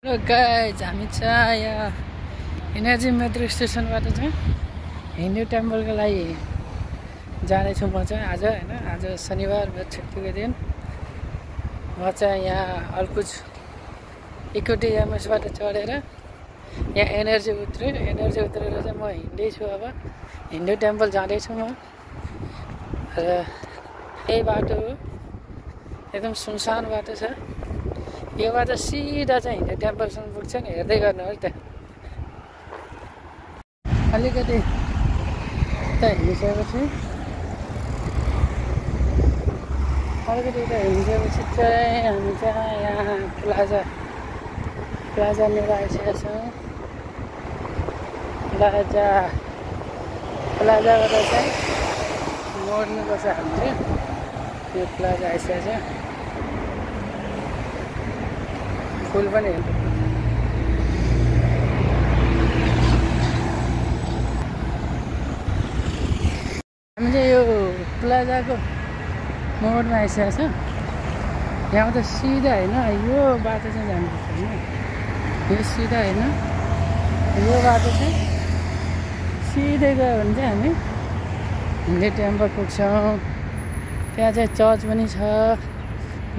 Guys हामी चाहिँ यहाँ एनर्जी मेट्रो स्टेसनबाट चाहिँ हिन्दू टेम्पलको लागि जानेछु म चाहिँ आज हैन। आज शनिबार छुट्टीको दिन म चाहिँ यहाँ अलकुच इक्विटी एमएसबाट चढेर यहाँ एनर्जी उत्रेँ। एनर्जी उत्रेर चाहिँ म हिँड्दैछु। अब हिन्दू टेम्पल जाँदैछु म र यही बाटो हो, एकदम सुनसान बाटो छ। यो बाटो सिधा चाहिँ हिन्दू टेम्पलसम्म पुग्छ नि, हेर्दै गर्नुहोस् त। अलिकति उता हिँडिसकेपछि चाहिँ हामी चाहिँ यहाँ प्लाजानिर आइसकेका छौँ। प्लाजाबाट चाहिँ मोड्नुपर्छ हामीले। यो प्लाजा आइसकेको छ। फुल पनि हेर्नु हामी चाहिँ यो प्लाजाको मोडमा आइसकेको छ। यहाँ त सिधा होइन, यो बाटो चाहिँ जानुपर्छ होइन। यो सिधा होइन, यो बाटो चाहिँ सिधै गयो भने चाहिँ हामी हिन्दू टेम्पल पुग्छौँ। त्यहाँ चाहिँ चर्च पनि छ,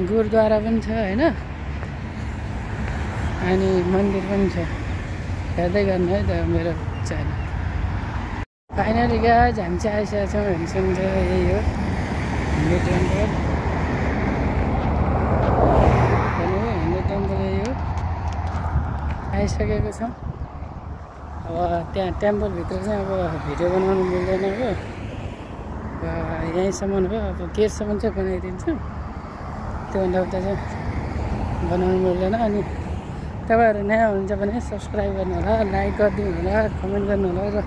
गुरुद्वारा पनि छ होइन, अनि मन्दिर पनि छ। हेर्दै गर्नु है त मेरो च्यानल। फाइनली गाइज हामी चाहिँ आइसकेका छौँ। हेर्छौँ यही हो हिन्दू टेम्पल। हिन्दू टेम्पल यही हो, आइसकेको छौँ। अब त्यहाँ टेम्पलभित्र चाहिँ अब भिडियो बनाउनु मिल्दैन हो, यहीँसम्म हो। अब गेटसम्म चाहिँ बनाइदिन्छु, त्योभन्दा उता चाहिँ बनाउनु मिल्दैन। अनि तपाईँहरू नयाँ हुनुहुन्छ भने सब्सक्राइब गर्नु होला, लाइक गरिदिनु होला, कमेन्ट गर्नु होला र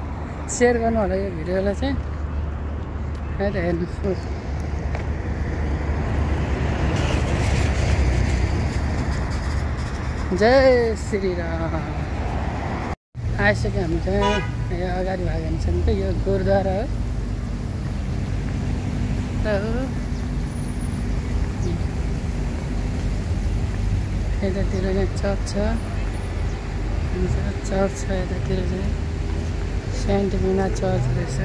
सेयर गर्नु होला यो भिडियोलाई चाहिँ है त। हेर्नु जय श्री राम। आइसक्यो हामी चाहिँ। यो अगाडि भाग्यो भने चाहिँ यो गुरुद्वारा हो। यतातिर चाहिँ चर्च छ, यतातिर चाहिँ सेन्ट मिना चर्च रहेछ।